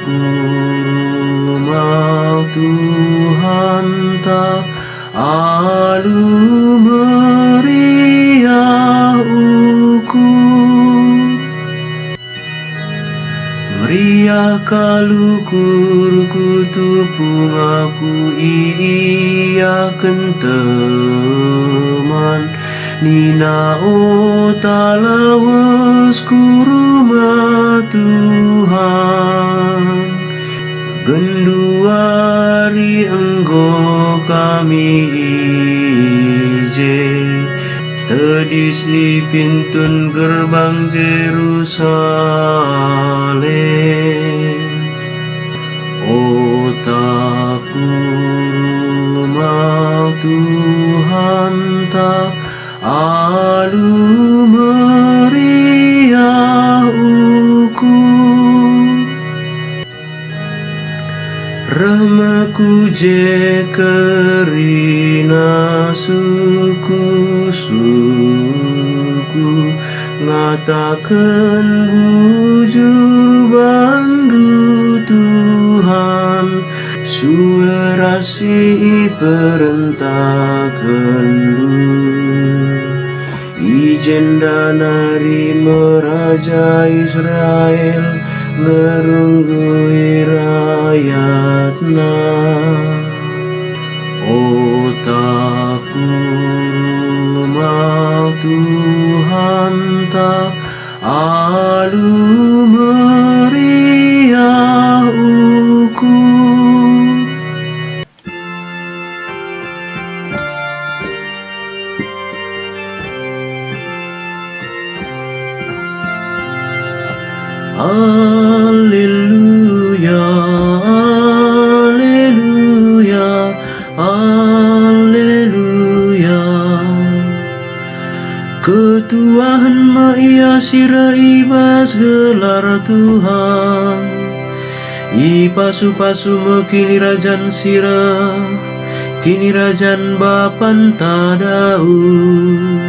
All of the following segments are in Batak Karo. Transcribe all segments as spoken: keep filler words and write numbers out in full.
Ku rumah Tuhanta alu meriah ukur. Meriah kal ukurku, tupung aku iaken teman. Nina, "Ota lawes ku rumah Tuhan. Genduari enggo kami i je, tedis i pintun gerbang Jerusalem." Ota ku rumah Tuhanta alu meriah ukur. Reh me ku je kerina suku-suku, ngataken bujur bandu Tuhan, sue ras si iperentakenNdu. I jenda nari me raja Israel ngerunggui rayatna. Ota ku rumah Tuhanta alu meriah ukur. Aleluya, aleluya, aleluya. Ketuahen me ia si reh i bas gelar Tuhan. Ipasu-pasu me kinirajan si reh, kinirajan bapanta Daud.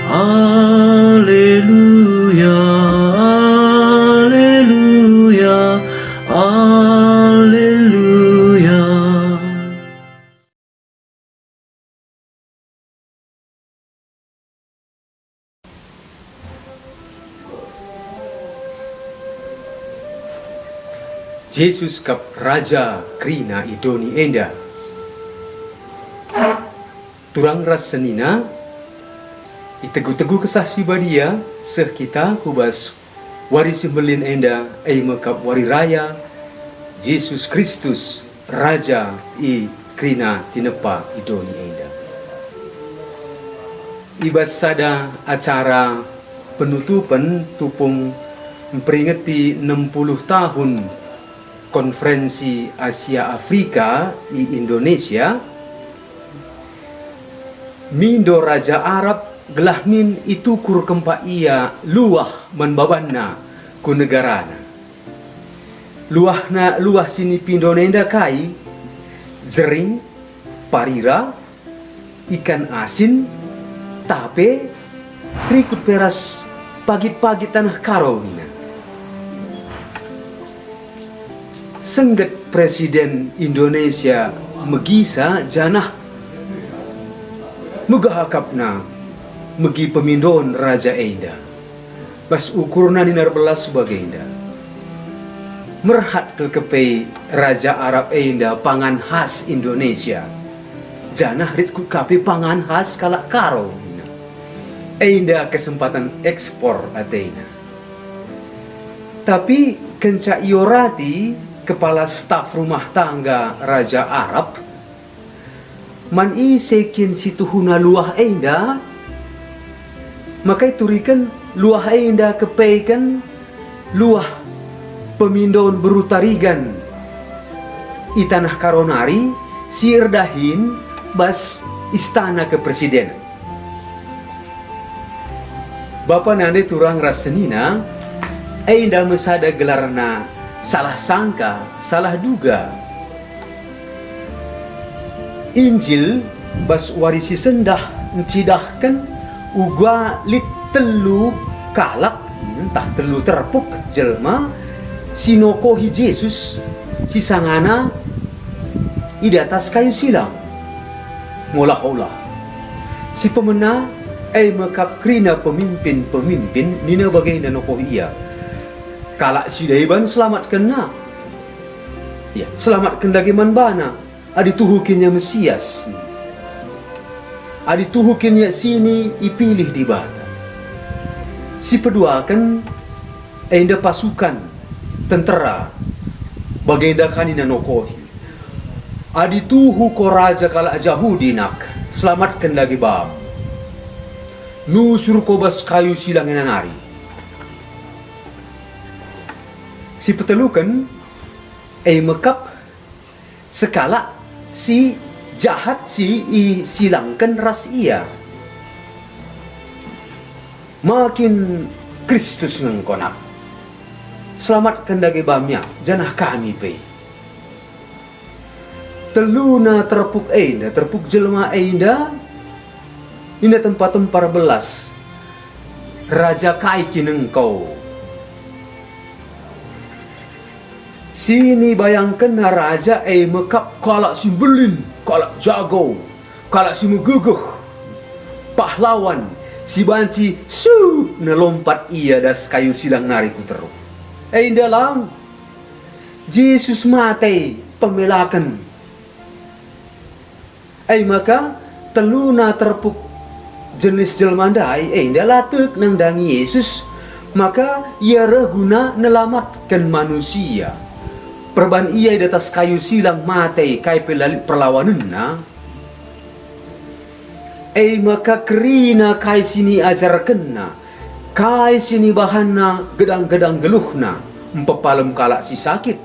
Aleluya, aleluya, aleluya. Jesus kap Raja kerina i doni enda. Turang ras senina, itegu-tegu Kesah Si Badia seh kita ku bas wari si mbelin enda, e me kap Wari Raya Jesus Kristus, Raja i kerina tinepa i doni enda. I bas sada acara penutupen tupung mperingeti enem puluh tahun Konferensi Asia Afrika i Indonesia, mindo Raja Arab gelah min itukur kempak ia luah man babanna ku negarana. Luahna luah si nipindo enda kai? Jering, parira, ikan asin, tape, rikut pe ras pagit-pagit taneh Karo nina. Sengget Presiden Indonesia megisa janah megah akapna megi pemindon raja enda. Bas ukurna nina erbelas bagenda. Merhat kal kepe raja Arab enda pangan khas Indonesia, janah rikut ka pe pangan khas kalak Karo nina. Enda kesempaten ekspor atena. Tapi kenca iorati kepala staf rumah tangga raja Arab, man ise kin si tuhuna luah enda? Maka ituriken luah enda kepeken luah pemindon beru tarigan i taneh Karo nari si erdahin bas istana kepresiden. Bapa nande turang ras senina, enda me sada gelarna salah sangka, salah duga. Injil bas wari si sendah ncidahken uga lit telu kalak, ntah telu terpuk jelma Si nokohi Jesus, si sangana i datas kayu silang. Ngolah-olah. Si pemena, e me kap kerina pemimpin-pemimpin nina bagenda nokohi ia. Kalak si deban selamatkenna. Ya, selamatken dage man bana. Adi tuhu kin ia Mesias, adi tuhu kin ia si ipilih Dibata. Si peduaken, enda pasukan, tentera, bagenda ka nina nokohi. Adi tuhu ko raja kalak Jahudi, nak, selamatken dage bam. Nusur ko bas kayu silang enda nari. Si peteluken, e me kap sekalak si jahat si isilangken ras ia. Ma kin Kristus nge enggo, nak? Selamatken dage bam ia, janah kami pe. Teluna terpuk enda, terpuk jelma enda, nina tempa-tempa erbelas, "Raja kai kin engko?" Si nibayangkenna raja e me kap kalak si mbelin, kalak jago, kalak si megegeh, pahlawan si banci su nelompat ia das kayu silang nari ku teruh. Enda lang, Jesus mate pemelaken. E maka, teluna terpuk jenis jelma ndai enda la tek nandangi Jesus, maka ia reh guna nelamatken manusia. Perban ia i datas kayu silang mate kai pe la lit perlawanenna. E maka kerina kai si niajarkenna, kai si nibahanna, gedang-gedang geluhna, mpepalem kalak si sakit,